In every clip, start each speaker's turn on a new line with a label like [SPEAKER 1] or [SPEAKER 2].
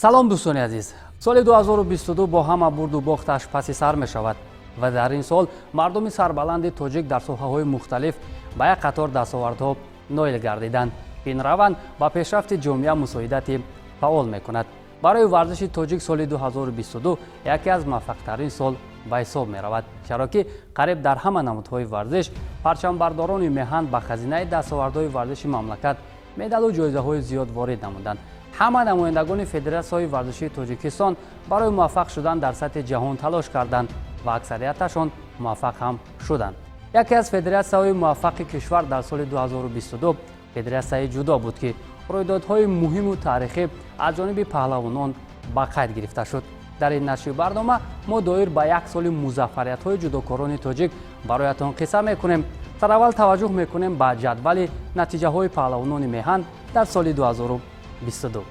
[SPEAKER 1] Салом, дӯстони азиз. Соли 2022 бо ҳама бурду бохташ паси сар мешавад ва дар ин сол мардуми сарбаланди тоҷик дар соҳаҳои мухталиф ба як қатор дастовардҳо ноил гардиданд. Ин раванд ба пешрафти ҷомеа мусоидати фаъол мекунад. Барои варзиши тоҷик соли 2022 яке аз муваффақтарин сол ба ҳисоб меравад, чаро ки қариб дар ҳама намудҳои варзиш парчамбардорони меҳан ба хазинаи дастовардҳои варзиши мамлакат медалу ҷоизаҳои зиёд ворид намуданд. Ҳама намояндагони федератсияҳои варзишии Тоҷикистон барои муваффақ шудан дар сатҳи ҷаҳон талош карданд ва аксарияташон муваффақ ҳам шуданд. Яке аз федератсияҳои муваффақи кишвар дар соли 2022 федератсияи ҷудо буд, ки рӯйдодҳои муҳиму таърихӣ аз ҷониби паҳлавонон ба қайд гирифта шуд. Дар ин нашри барнома мо доир ба як соли музаффариятҳои ҷудокорони тоҷик бароятон қисса мекунем. Сараввал таваҷҷӯҳ мекунем ба ҷадвали натиҷаҳои паҳлавонони меҳан дар соли 2022.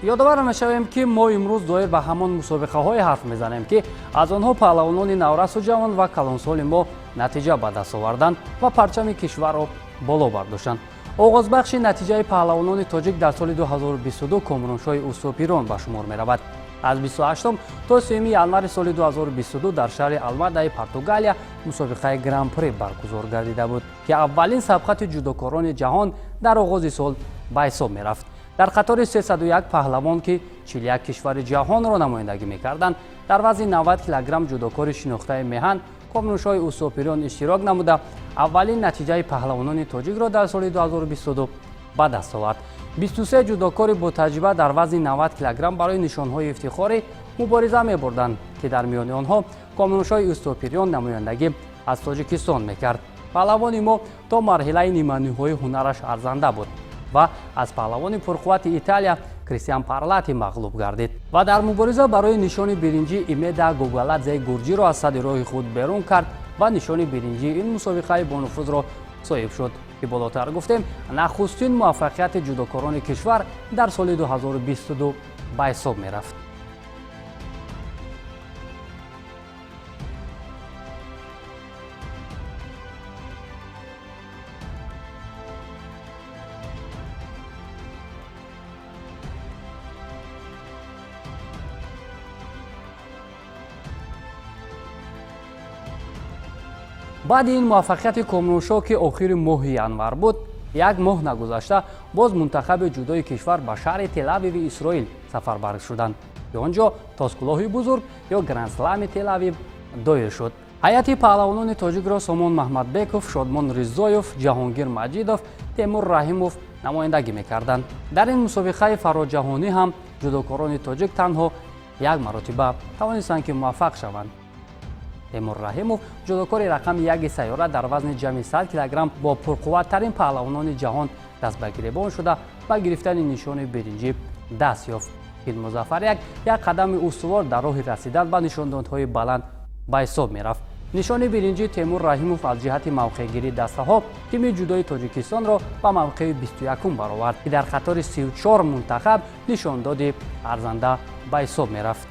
[SPEAKER 1] Ёдовар мешавем, ки мо имрӯз доир ба ҳамон мусобиқаҳое ҳарф мезанем, ки аз онҳо паҳлавонони наврасу ҷавон ва калонсоли мо натиҷа ба даст оварданд ва парчами кишварро боло бардоштанд. Оғозбахши натиҷаи паҳлавонони тоҷик дар соли 2022 Комроншоҳи Устопирон ба шумор меравад. Аз 28 то 3 январи соли 2022 дар шаҳри Алмадаи Португалия мусобиқаи Гран-при баргузор гардида буд, ки аввалин сабқати ҷудокорони ҷаҳон дар оғози сол ба ҳисоб мерафт. Дар қатори 301 паҳлавон, ки 41 кишвари ҷаҳонро намояндагӣ мекарданд, дар вазни 90 килограмм ҷудокори шинохтаи меҳан Комроншоҳи Устопирон иштирок намуда, аввалин натиҷаи паҳлавонони тоҷикро дар соли 2022 ба даст овард. 23 ҷудокори ботаҷриба дар вазни 90 килограмм барои нишонҳои ифтихорӣ мубориза мебурданд, ки дар миёни онҳо Комроншоҳи Устопириён намояндагӣ аз Тоҷикистон мекард. Паҳлавони мо то марҳилаи ниманиҳоӣ ҳунараш арзанда буд ва аз паҳлавони пурқуввати Италия Кристиан Парлати мағлуб гардид ва дар мубориза барои нишони биринҷӣ Имеда Гогаладзеи гурҷиро аз сади роҳи худ берун кард ва нишони биринҷии ин мусобиқаи бонуфузро соҳиб шуд, ки болотар гуфтем, нахустин муваффақияти ҷудокорони кишвар дар соли 2022 ба ҳисоб мерафт. Баъди ин муваффақияти Комроншоҳ, ки охири моҳи январ буд, як моҳ нагузашта боз мунтахаби ҷудои кишвар ба шаҳри Телавиви Исроил сафарбар шуданд, ки он ҷо тоскулоҳи бузург ё Грандслами Телавив доир шуд. Ҳайати паҳлавонони тоҷикро Сомон Маҳмадбеков, Шодмон Ризоев, Ҷаҳонгир Маҷидов, Темур Раҳимов намояндагӣ мекарданд. Дар ин мусобиқаи фароҷаҳонӣ ҳам ҷудокорони тоҷик танҳо як маротиба тавонистанд, ки муваффақ шаванд. Темур Раҳимов, ҷудокори рақами яки сайёра, дар вазни ҷамъи 100 килограмм бо пурқувваттарин паҳлавонони ҷаҳон даст ба гиребон шуда, ба гирифтани нишони биринҷӣ даст ёфт. Ин музаффарият як қадами устувор дар роҳи расидан ба нишондодҳои баланд ба ҳисоб мерафт. Нишони биринҷии Темур Раҳимов аз ҷиҳати мавқеъгирии дастаҳо тими ҷудои Тоҷикистонро ба мавқеи 21-ум баровард, ки дар қатори 34 мунтахаб нишондоди арзанда ба ҳисоб мерафт.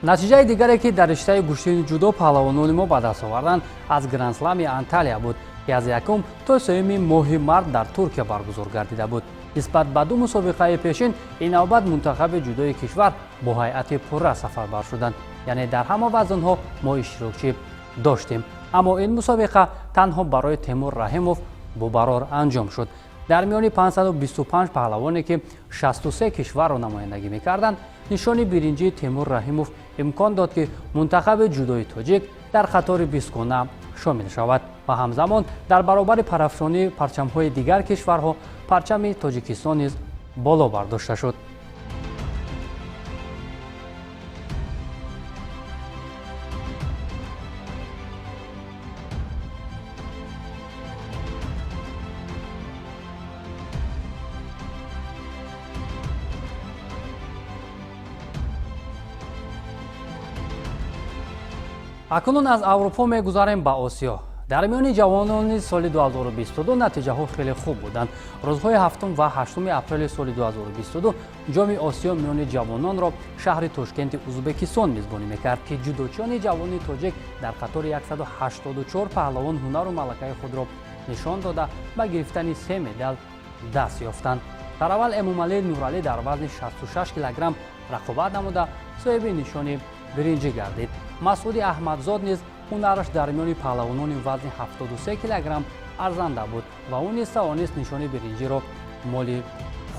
[SPEAKER 1] Натиҷаи дигаре, ки дар риштаи гӯштини ҷудо паҳлавонони мо ба даст оварданд, аз Грандслами Анталия буд, ки аз якум то сеюми моҳи март дар Туркия баргузор гардида буд. Нисбат ба ду мусобиқаи пешин ин навбат мунтахаби ҷудои кишвар бо ҳайати пурра сафарбар шуданд, яъне дар ҳама вазнҳо мо иштирокчӣ доштем. Аммо ин мусобиқа танҳо барои Темур Раҳимов бобарор анҷом шуд. Дар миёни 525 паҳлавоне, ки 63 кишварро намояндагӣ мекарданд, нишони биринҷии Темур Раҳимов имкон дод, ки мунтахаби ҷудои тоҷик дар қатори бистгона шомил шавад ва ҳамзамон дар баробари парафшонии парчамҳои дигар кишварҳо парчами Тоҷикистон низ боло бардошта шуд. Акнун аз Аврупо мегузарем ба Осиё. Дар миёни ҷавонони соли 2022 натиҷаҳо хеле хуб буданд. Рӯзҳои 7 ва 8 апрели соли 2022 Ҷоми Осиё миёни ҷавононро шаҳри Тошкенти Узбекистон мизбонӣ мекард, ки ҷудочиёни ҷавони тоҷик дар қатори 184 паҳлавон ҳунару малакаи худро нишон дода, ба гирифтани се медал даст ёфтанд. Дар аввал Эмомалӣ Нуралӣ дар вазни 66 килограмм рақобат намуда, соҳиби нишони биринҷӣ гардид. Масъуди Аҳмадзод низ ҳунараш дар миёни паҳлавонони вазни 73 килограмм арзанда буд ва ӯ низ тавонист нишони биринҷиро моли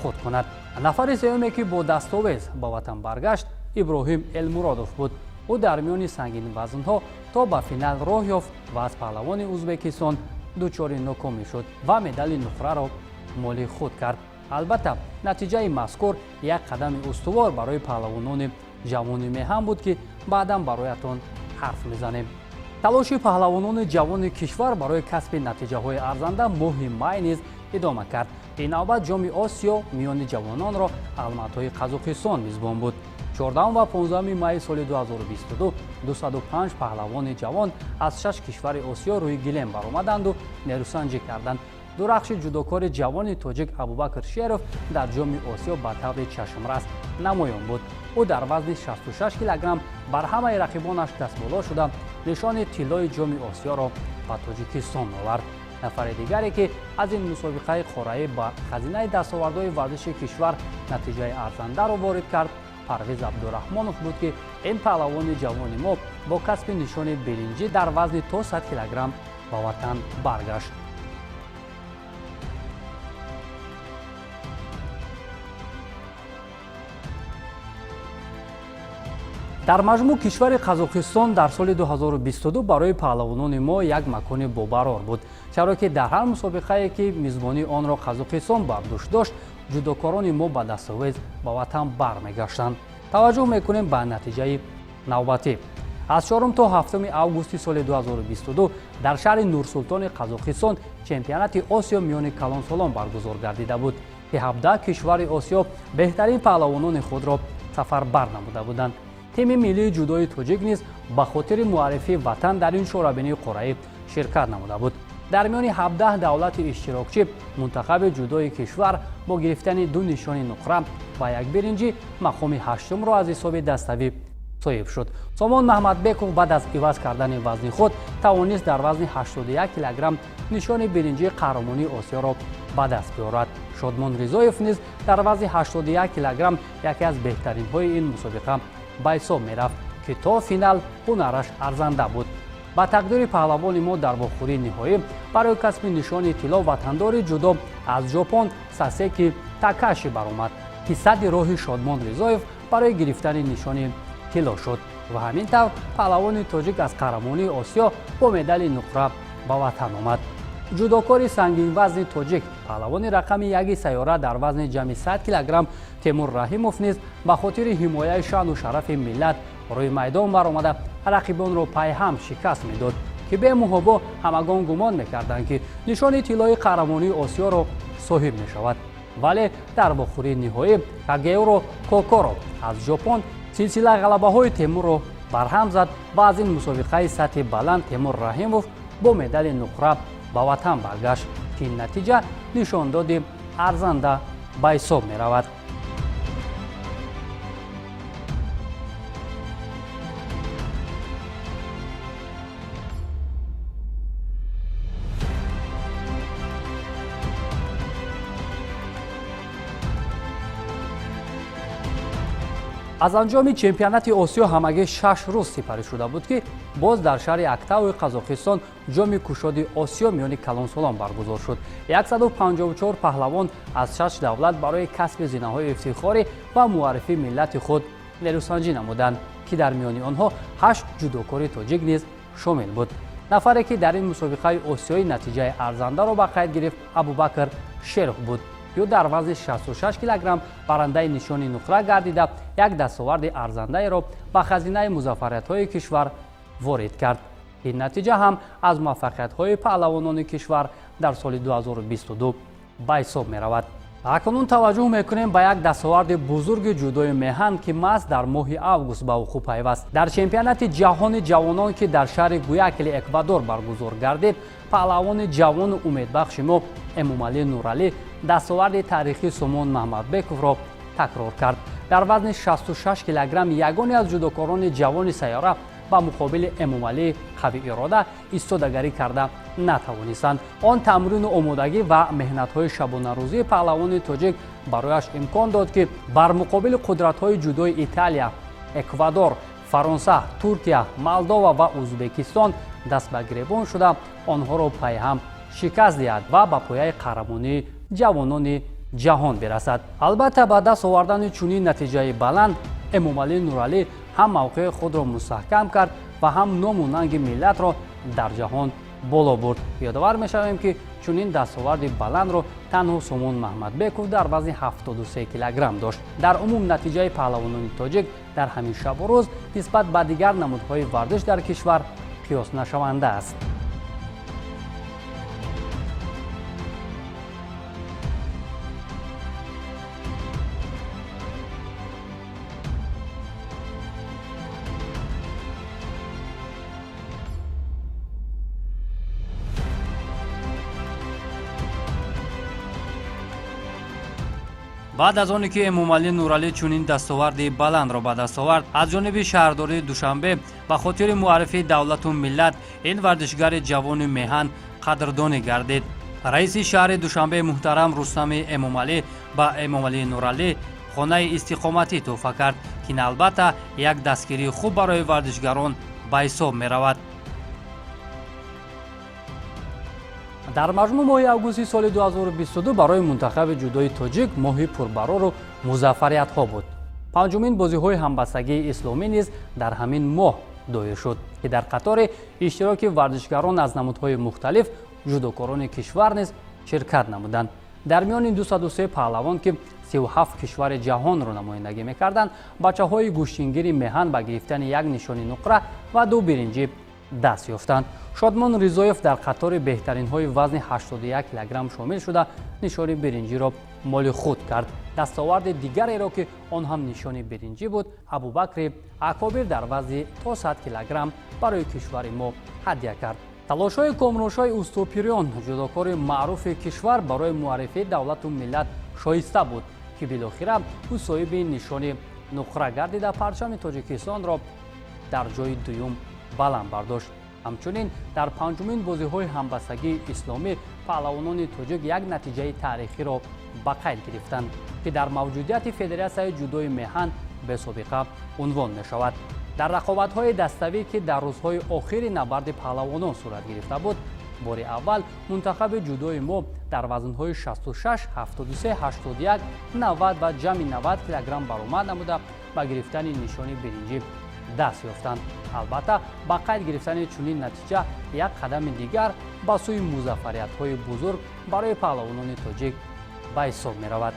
[SPEAKER 1] худ кунад. Нафари сеюме, ки бо дастовез ба ватан баргашт, Иброҳим Элмуродов буд. Ӯ дар миёни сангинвазнҳо то ба финал роҳ ёфт ва аз паҳлавони Узбекистон дучори нокомӣ шуд ва медали нуқраро моли худ кард. Албатта, натиҷаи мазкур як қадами устувор барои паҳлавонони ҷавони меҳан буд, ки баъдан бароятон ҳарф мезанем. Талоши паҳлавонони ҷавони кишвар барои касби натиҷаҳои арзанда моҳи май низ идома кард. Ин навбат Ҷоми Осиё миёни ҷавононро Алматои Қазоқистон мизбон буд. 14 ва 15 майи соли 2022 205 паҳлавони ҷавон аз шаш кишвари Осиё рӯи гилем баромаданду нерӯсанҷӣ карданд. Дурахши ҷудокори ҷавони тоҷик Абубакр Шеров дар Ҷоми Осиё ба таври чашмрас намоён буд. Ӯ дар вазни 66 килограмм бар ҳамаи рақибонаш дастболо шуда, нишони тиллои Ҷоми Осиёро ба Тоҷикистон овард. Нафари дигаре, ки аз ин мусобиқаи қораӣ ба хазинаи дастовардҳои варзиши кишвар натиҷаи арзандаро ворид кард, Парвиз Абдураҳмонов буд, ки ин паҳлавони ҷавони мо бо касби нишони биринҷӣ дар вазни то 100 килограмм ба ватан баргашт. Дар маҷмӯъ кишвари Қазоқистон дар соли 2022 барои паҳлавонони мо як макони бобарор буд, чаро ки дар ҳар мусобиқае, ки мизбонии онро Қазоқистон бар дӯш дошт, ҷудокорони мо ба дастовез ба ватан бармегаштанд. Таваҷҷӯҳ мекунем ба натиҷаи навбатӣ. Аз 4 то 7 августи соли 2022 дар шаҳри Нурсултони Қазоқистон чемпионати Осиё миёни калонсолон баргузор гардида буд, ки 17 кишвари Осиё беҳтарин паҳлавонони худро сафарбар намуда буданд. Тими миллии ҷудои тоҷик низ ба хотири муаррифии ватан дар ин чорабинии қораӣ ширкат намуда буд. Дар миёни 17 давлати иштирокчӣ мунтахаби ҷудои кишвар бо гирифтани ду нишони нуқра ва як биринҷӣ мақоми ҳаштумро аз ҳисоби даставӣ соҳиб шуд. Сомон Маҳмадбеков баъд аз иваз кардани вазни худ тавонист дар вазни 81 килограмм нишони биринҷии қаҳрамонии Осиёро ба даст биёрад. Шодмон Ризоев низ дар вазни 81 килограмм яке аз беҳтаринҳои ин мусобиқа ба ҳисоб мерафт, ки то финал ҳунараш арзанда буд. Ба тақдири паҳлавони мо дар вохӯрии ниҳоӣ барои касби нишони тилло ватандори ҷудо аз Ҷопон Сасеки Такаши баромад, ки садди роҳи Шодмон Ризоев барои гирифтани нишони тилло шуд ва ҳамин тавр паҳлавони тоҷик аз қаҳрамонии Осиё бо медали нуқра ба ватан омад. Ҷудокори сангинвазни тоҷик, паҳлавони рақами яки сайёра дар вазни ҷамъи 100 килограмм Темур Раҳимов низ ба хотири ҳимояи шаъну шарафи миллат рӯи майдон баромада, рақибонро пайҳам шикаст медод, ки бемуҳобо ҳамагон гумон мекарданд, ки нишони тиллои қаҳрамонии Осиёро соҳиб мешавад. Вале дар вохӯрии ниҳоӣ Кагеуро Кокоро аз Ҷопон силсила ғалабаҳои Темурро барҳам зад ва аз ин мусобиқаи сатҳи баланд Темур Раҳимов бо медали нуқра ба ватан баргашт, ки ин натиҷа нишондоди арзанда ба ҳисоб меравад. Аз анҷоми чемпионати Осиё ҳамагӣ 6 рӯз сипарӣ шуда буд, ки боз дар шаҳри Актауи Қазоқистон Ҷоми кушоди Осиё миёни калонсолон баргузор шуд. 154 паҳлавон аз шаш давлат барои касби зинаҳои ифтихорӣ ва муаррифии миллати худ нерӯсанҷӣ намуданд, ки дар миёни онҳо ҳашт ҷудокори тоҷик низ шомил буд. Нафаре, ки дар ин мусобиқаи осиёӣ натиҷаи арзандаро ба қайд гирифт, Абубакр Шеров буд. Ӯ дар вазни 66 килограмм барандаи нишони нуқра гардида, як дастоварди арзандаеро ба хазинаи музаффариятҳои кишвар ворид кард. Ин натиҷа ҳам аз муваффақиятҳои паҳлавонони кишвар дар соли 2022 ба ҳисоб меравад. Акнун таваҷҷӯҳ мекунем ба як дастоварди бузурги ҷудои меҳан, ки маҳз дар моҳи август ба вуқӯъ пайваст. Дар чемпионати ҷаҳони ҷавонон, ки дар шаҳри Гуякили Эквадор баргузор гардид, паҳлавони ҷавону умедбахши мо Эмомалӣ Нуралӣ дастоварди таърихии Сомон Маҳмадбековро такрор кард. Дар вазни 66 килограмм ягоне аз ҷудокорони ҷавони сайёра ба муқобили Эмомалӣ қавиирода истодагарӣ карда натавонистанд. Он тамрину омодагӣ ва меҳнатҳои шабонарӯзии паҳлавони тоҷик барояш имкон дод, ки бар муқобили қудратҳои ҷудои Италия, Эквадор, Фаронса, Туркия, Молдова ва Ӯзбекистон даст ба гиребон шуда, онҳоро пайҳам шикаст диҳад ва ба пояи қаҳрамонии ҷавонони ҷаҳон бирасад. Албатта, ба даст овардани чунин натиҷаи баланд Эмомалӣ Нуралӣ ҳам мавқеи худро мустаҳкам кард ва ҳам ному нанги миллатро дар ҷаҳон боло бурд. Ёдовар мешавем, ки чунин дастоварди баландро танҳо Сомон Маҳмадбеков дар вазни 73 килограмм дошт. Дар умум натиҷаи паҳлавонони тоҷик дар ҳамин шабу рӯз нисбат ба дигар намудҳои варзиш дар кишвар қиёснашаванда аст. Баъд аз оне ки Эмомалӣ Нуралӣ чунин дастоварди баландро ба даст овард, аз ҷониби шаҳрдории Душанбе ба хотири муаррифии давлату миллат ин варзишгари ҷавони меҳан қадрдонӣ гардид. Раиси шаҳри Душанбе муҳтарам Рустами Эмомалӣ ба Эмомалӣ Нуралӣ хонаи истиқоматӣ тӯҳфа кард, ки албатта як дастгирии хуб барои варзишгарон ба ҳисоб меравад. Дар маҷмӯъ моҳи августи соли 2022 барои мунтахаби ҷудои тоҷик моҳи пурбарору музаффариятҳо буд. Панҷумин бозиҳои ҳамбастагии исломӣ низ дар ҳамин моҳ доир шуд, ки дар қатори иштироки варзишгарон аз намудҳои мухталиф ҷудокорони кишвар низ ширкат намуданд. Дар миёни 203 паҳлавон, ки 37 кишвари ҷаҳонро намояндагӣ мекарданд, бачаҳои гӯштингири меҳан ба гирифтани як нишони нуқра ва ду биринҷӣ даст ёфтанд. Шодмон Ризоев дар қатори беҳтаринҳои вазни 81 килограмм шомил шуда, нишони биринҷиро моли худ кард. Дастоварди дигареро, ки он ҳам нишони биринҷӣ буд, Абубакри Акобир дар вазни то 100 килограмм барои кишвари мо ҳадя кард. Талошҳои комрӯшои Устопириён, ҷудокори маъруфи кишвар, барои муаррифии давлату миллат шоиста буд, ки билохира ӯ соҳиби нишони нуқра гардида, парчами Тоҷикистонро дар ҷои дуюм баланд бардошт. Ҳамчунин дар панҷумин бозиҳои ҳамбастагии исломӣ паҳлавонони тоҷик як натиҷаи таърихиро ба қайд гирифтанд, ки дар мавҷудияти Федератсияи ҷудои меҳан бесобиқа унвон мешавад. Дар рақобатҳои даставӣ, ки дар рӯзҳои охири набарди паҳлавонон сурат гирифта буд, бори аввал мунтахаби ҷудои мо дар вазнҳои 66, 73, 81, 90 ва ҷамъи 90 килограмм баромад намуда, ба гирифтани нишони биринҷӣ даст ёфтанд. Албатта, ба қайд гирифтани чунин натиҷа як қадами дигар ба сӯи музаффариятҳои бузург барои паҳлавонони тоҷик ба ҳисоб меравад.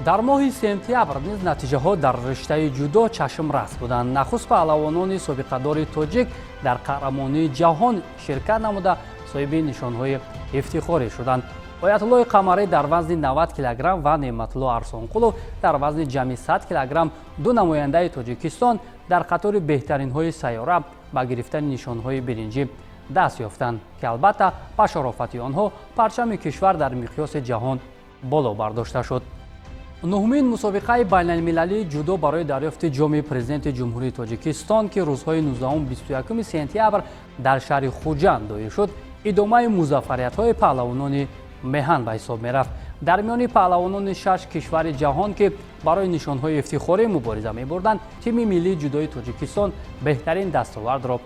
[SPEAKER 1] Дар моҳи сентябр низ натиҷаҳо дар риштаи ҷудо чашмрас буданд. Нахуст паҳлавонони собиқадори тоҷик дар қаҳрамонии ҷаҳон ширкат намуда, соҳиби нишонҳои ифтихорӣ шуданд. Оятуллои Қамарӣ дар вазни 90 килограмм ва Неъматулло Арсонқулов дар вазни ҷамъи 100 килограмм, ду намояндаи Тоҷикистон дар қатори беҳтаринҳои сайёра ба гирифтани нишонҳои биринҷӣ даст ёфтанд, ки албатта ба шарофати онҳо парчами кишвар дар миқёси ҷаҳон боло бардошта шуд. Нуҳумин мусобиқаи байналмилалии ҷудо барои дарёфти ҷоми Президенти Ҷумҳурии Тоҷикистон, ки рӯзҳои 19-21 сентябр дар шаҳри Хуҷанд доир шуд, идомаи музаффариятҳои паҳлавонони меҳан ба ҳисоб мерафт. Дар миёни паҳлавонони шаш кишвари ҷаҳон, ки барои нишонҳои ифтихорӣ мубориза мебурданд, тими миллии ҷудои Тоҷикистон беҳтарин дастовардро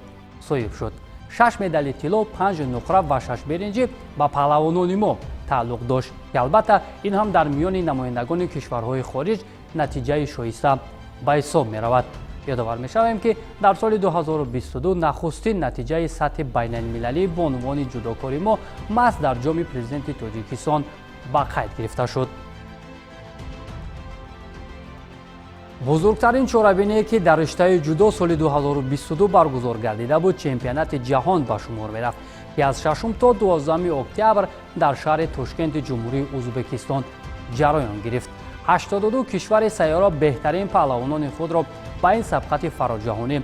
[SPEAKER 1] соҳиб шуд. Шаш медали тилло, панҷ нуқра ва шаш биринҷӣ ба паҳлавонони мо тааллуқ дошт, ки албатта ин ҳам дар миёни намояндагони кишварҳои хориҷ натиҷаи шоиста ба ҳисоб меравад. Ёдовар мешавем, ки дар соли 2022 нахустин натиҷаи сатҳи байналмилалии бонувони ҷудокори мо маҳз дар ҷоми Президенти Тоҷикистон ба қайд гирифта шуд. Бузургтарин чорабиние, ки дар риштаи ҷудо соли 2022 баргузор гардида буд, чемпионати ҷаҳон ба шумор мерафт, ки аз 6 то 12 октябр дар шаҳри Тошкенти Ҷумҳурии Ӯзбекистон ҷараён гирифт. 82 кишвари сайёра беҳтарин паҳлавонони худро ба ин сабқати фароҷаҳонӣ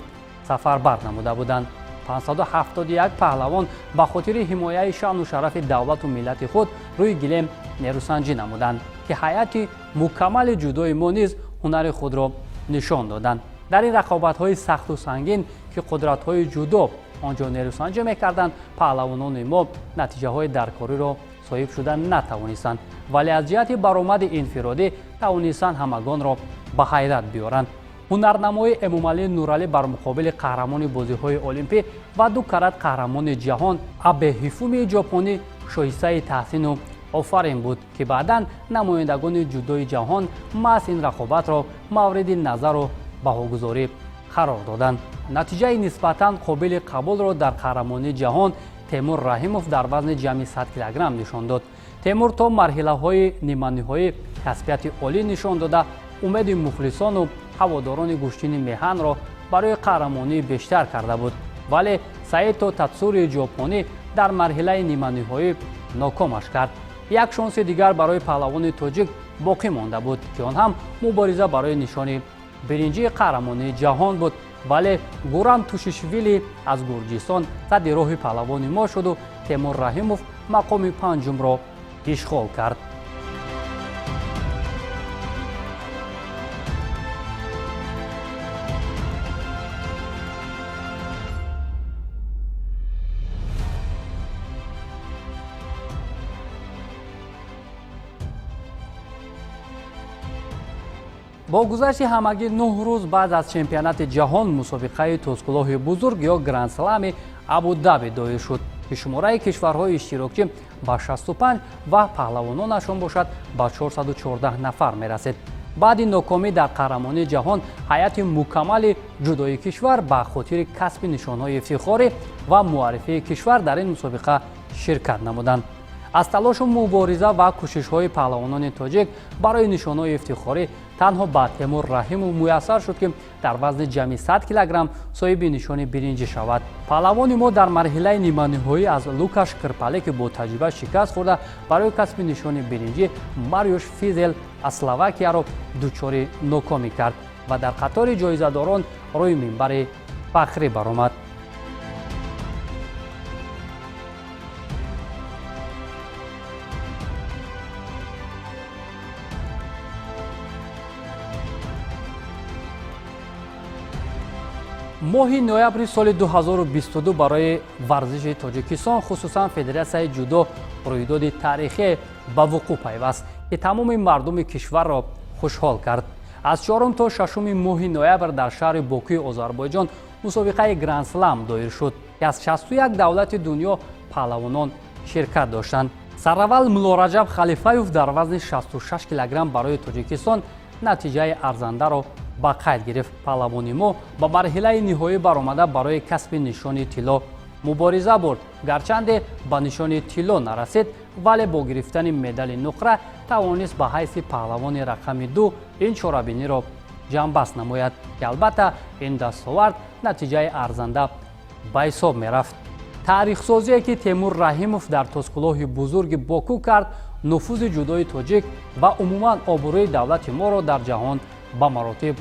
[SPEAKER 1] сафарбар намуда буданд. 571 паҳлавон ба хотири ҳимояи шаъну шарафи давлату миллати худ рӯи гилем нерӯсанҷӣ намуданд, ки ҳайати мукаммали ҷудои мо низ ҳунари худро нишон доданд. Дар ин рақобатҳои сахту сангин, ки қудратҳои ҷудо он ҷо нерӯсанҷӣ мекарданд, паҳлавонони мо натиҷаҳои даркориро соҳиб шуда натавонистанд, вале аз ҷиҳати баромади инфиродӣ тавонистанд ҳамагонро ба ҳайрат биёранд. Ҳунарнамои Эмомалӣ Нуралӣ бар муқобили қаҳрамони бозиҳои олимпӣ ва ду карат қаҳрамони ҷаҳон Абе Ҳифумии ҷопонӣ шоистаи таҳсину офарин буд, ки баъдан намояндагони ҷудои ҷаҳон маҳз ин рақобатро мавриди назару баҳогузорӣ қарор доданд. Натиҷаи нисбатан қобили қабулро дар қаҳрамонии ҷаҳон Темур Раҳимов дар вазни ҷамъи 100 килограмм нишон дод. Темур то марҳилаҳои ниманиҳоӣ касбияти олӣ нишон дода, умеди мухлисону ҳаводорони гӯштини меҳанро барои қаҳрамонӣ бештар карда буд, вале Саито Татсури ҷопонӣ дар марҳилаи ниманиҳоӣ нокомаш кард. Як шонси дигар барои паҳлавони тоҷик боқӣ монда буд, ки он ҳам мубориза барои нишони биринҷии қаҳрамонии ҷаҳон буд, вале Гурам Тушишвили аз Гурҷистон садди роҳи паҳлавони мо шуду Темур Раҳимов мақоми панҷумро ишғол кард. Бо гузашти ҳамагӣ 9 рӯз баъд аз чемпионати ҷаҳон мусобиқаи Тозкулоҳи бузург ё Грандслами Абудаби доир шуд, ки шумораи кишварҳои иштирокчӣ ба 65 ва паҳлавононашон бошад ба 414 нафар мерасид. Баъди нокомӣ дар қаҳрамонии ҷаҳон ҳайати мукаммали ҷудои кишвар ба хотири касби нишонҳои ифтихорӣ ва муаррифии кишвар дар ин мусобиқа ширкат намуданд. Аз талошу мубориза ва кӯшишҳои паҳлавонони тоҷик барои нишонҳои ифтихорӣ танҳо ба Темур Раҳимов муяссар шуд, ки дар вазни ҷамъи 100 килограмм соҳиби нишони биринҷӣ шавад. Паҳлавони мо дар марҳилаи ниманиҳоӣ аз Лукаш Крпалеки бо таҷриба шикаст хӯрда, барои касби нишони биринҷӣ Мариуш Физел аз Словакияро дучори нокомӣ кард ва дар қатори ҷоизадорон рӯи минбари фахрӣ баромад. Моҳи ноябри соли 2022 барои варзиши Тоҷикистон, хусусан Федератсияи ҷудо, рӯйдоди таърихие ба вуқӯъ пайваст, ки тамоми мардуми кишварро хушҳол кард. Аз 4 то 6 моҳи ноябр дар шаҳри Бокуи Озарбойҷон мусобиқаи Грандслам доир шуд, ки аз 61 давлати дунё паҳлавонон ширкат доштанд. Сараввал Муллораҷаб Халифаев дар вазни 66 килограмм барои Тоҷикистон натиҷаи арзандаро ба қайд гирифт. Паҳлавони мо ба марҳилаи ниҳоӣ баромада, барои касби нишони тилло мубориза бурд. Гарчанде ба нишони тилло нарасид, вале бо гирифтани медали нуқра тавонист ба ҳайси паҳлавони рақами ду ин чорабиниро ҷамъбаст намояд, ки албатта ин дастовард натиҷаи арзанда ба ҳисоб мерафт. Таърихсозие, ки Темур Раҳимов дар Тозкулоҳи бузурги Боку кард, нуфузи ҷудои тоҷик ва умуман обрӯи давлати моро дар ҷаҳон ба маротиб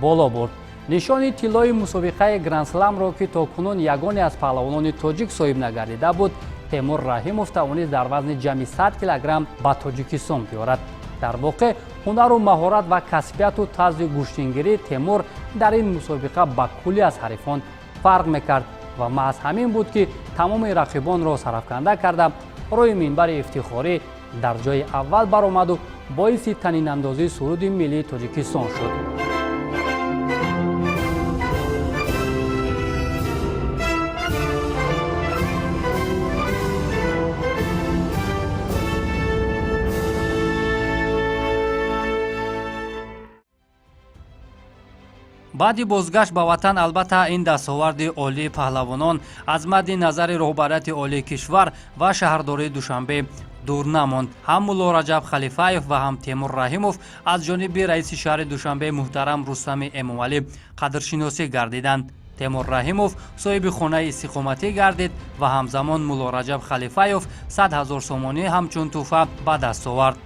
[SPEAKER 1] боло бурд. Нишони тиллои мусобиқаи Грандсламро, ки то кунун ягоне аз паҳлавонони тоҷик соҳиб нагардида буд, Темур Раҳимов тавонист дар вазни ҷамъи 100 килограмм ба Тоҷикистон биёрад. Дар воқеъ, ҳунару маҳорат ва касбияту тарзи гӯштингирии Темур дар ин мусобиқа ба куллӣ аз ҳарифон фарқ мекард ва маҳз ҳамин буд, ки тамоми рақибонро сарафканда карда, рӯи минбари ифтихорӣ дар ҷои аввал баромаду боиси танинандозии суруди миллии Тоҷикистон шуд. Баъди бозгашт ба ватан, албатта, ин дастоварди олии паҳлавонон аз мадди назари роҳбарияти олии кишвар ва шаҳрдории Душанбе Дур намонд. Ҳам Муллораҷаб Халифаев ва ҳам Темур Раҳимов аз ҷониби раиси шаҳри Душанбе муҳтарам Рустами Эмомалӣ қадршиносӣ гардиданд. Темур Раҳимов соҳиби хонаи истиқоматӣ гардид ва ҳамзамон Муллораҷаб Халифаев 100 000 сомонӣ ҳамчун тӯҳфа ба даст овард.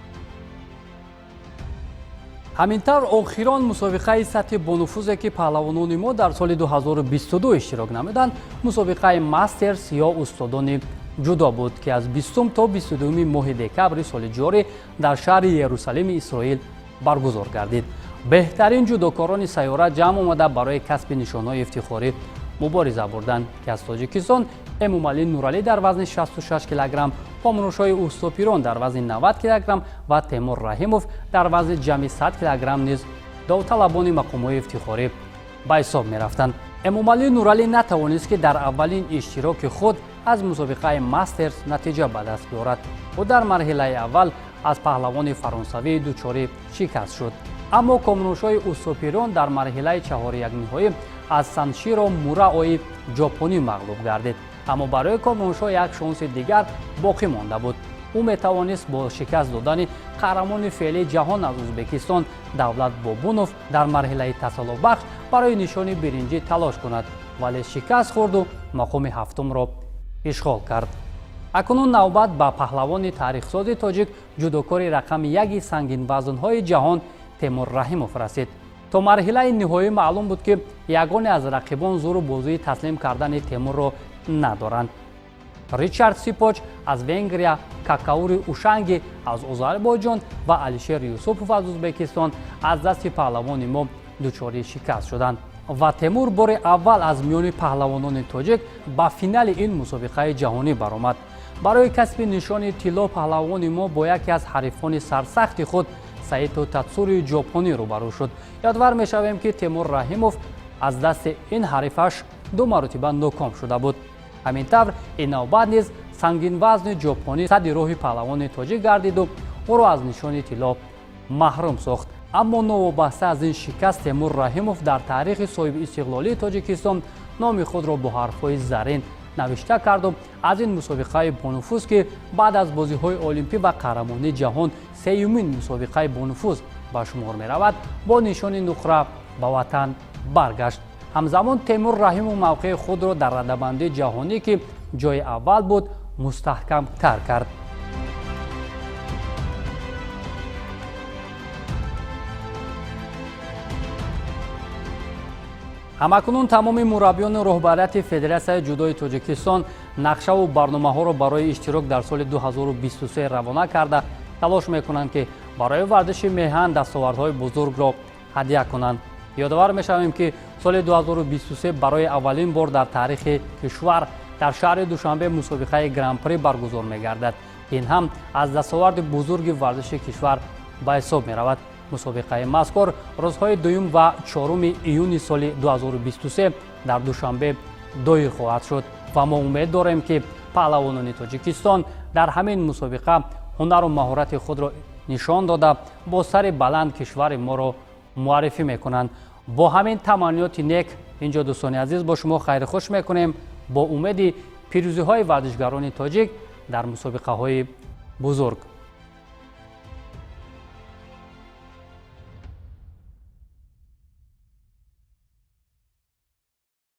[SPEAKER 1] Ҳамин тавр, охирон мусобиқаи сатҳи бонуфузе, ки паҳлавонони мо дар соли 2022 иштирок намуданд, мусобиқаи Мастерс ё устодони ҷудо буд, ки аз 20 то 22 моҳи декабри соли ҷорӣ дар шаҳри Ерусалими Исроил баргузор гардид. Беҳтарин ҷудокорони сайёра ҷамъ омада, барои касби нишонҳои ифтихорӣ мубориза бурданд, ки аз Тоҷикистон Эмомалӣ Нуралӣ дар вазни 66 килограмм, Комруншоҳи Устопирон дар вазни 90 килограмм ва Темур Раҳимов дар вазни ҷамъи 100 килограмм низ довталабони мақомҳои ифтихорӣ ба ҳисоб мерафтанд. Эмомалӣ Нуралӣ натавонист, ки дар аввалин иштироки худ аз мусобиқаи Мастерс натиҷа ба даст биёрад. Ӯ дар марҳилаи аввал аз паҳлавони фаронсавӣ дучори шикаст шуд, аммо Комруншоҳи Устопирон дар марҳилаи чаҳорякниҳоӣ аз Санширо Мураои ҷопонӣ мағлуб гардид. Аммо барои Комруншоҳ як шонси дигар боқӣ монда буд. Ӯ метавонист бо шикаст додани қаҳрамони феълии ҷаҳон аз Ӯзбекистон Давлат Бобунов дар марҳилаи тасаллобахш барои нишони биринҷӣ талош кунад, вале шикаст хӯрду мақоми ҳафтумро ишғол кард. Акнун навбат ба паҳлавони таърихсози тоҷик, ҷудокори рақами яки сангинвазнҳои ҷаҳон Темур Раҳимов расид. То марҳилаи ниҳоӣ маълум буд, ки ягоне аз рақибон зӯру бозии таслим кардани Темурро надоранд. Ричард Сипоч аз Венгрия, Какаури Ушанги аз Озарбойҷон ва Алишер Юсупов аз Ӯзбекистон аз дасти паҳлавони мо дучори шикаст шуданд ва Темур бори аввал аз миёни паҳлавонони тоҷик ба финали ин мусобиқаи ҷаҳонӣ баромад. Барои касби нишони тилло паҳлавони мо бо яке аз ҳарифони сарсахти худ Саито Татсури ҷопонӣ рӯбарӯ шуд. Ёдвар мешавем, ки Темур Раҳимов аз дасти ин ҳарифаш ду маротиба ноком шуда буд. Ҳамин тавр, ин навбат низ сангинвазни ҷопонӣ садди роҳи паҳлавони тоҷик гардиду ӯро аз нишони тилло маҳрум сохт. Аммо новобаста аз ин шикаст, Темур Раҳимов дар таърихи соҳиби истиқлолии Тоҷикистон номи худро бо ҳарфҳои зарин навишта карду аз ин мусобиқаи бонуфуз, ки баъд аз бозиҳои олимпӣ ва қаҳрамонии ҷаҳон сеюмин мусобиқаи бонуфуз ба шумор меравад, бо нишони нуқра ба ватан баргашт. Ҳамзамон Темур Раҳимов мавқеи худро дар радабандии ҷаҳонӣ, ки ҷои аввал буд, мустаҳкамтар кард. Ҳамакунун тамоми мураббиёну роҳбарияти Федератсияи ҷудои Тоҷикистон нақшаву барномаҳоро барои иштирок дар соли 2023 равона карда, талош мекунанд, ки барои варзиши меҳан дастовардҳои бузургро ҳадя кунанд. Ёдовар мешавем, ки соли 2023 барои аввалин бор дар таърихи кишвар дар шаҳри Душанбе мусобиқаи Гран-при баргузор мегардад. Ин ҳам аз дастоварди бузурги варзиши кишвар ба ҳисоб меравад. Мусобиқаи мазкур рӯзҳои 2 ва 4 июни соли 2023 дар Душанбе доир хоҳад шуд ва мо умед дорем, ки паҳлавонони Тоҷикистон дар ҳамин мусобиқа ҳунару маҳорати худро нишон дода, бо сари баланд кишвари моро муаррифӣ мекунанд. Бо ҳамин таманниёти нек инҷо, дӯстони азиз, бо шумо хайрихуш мекунем, бо умеди пирӯзиҳои варзишгарони тоҷик дар мусобиқаҳои бузург.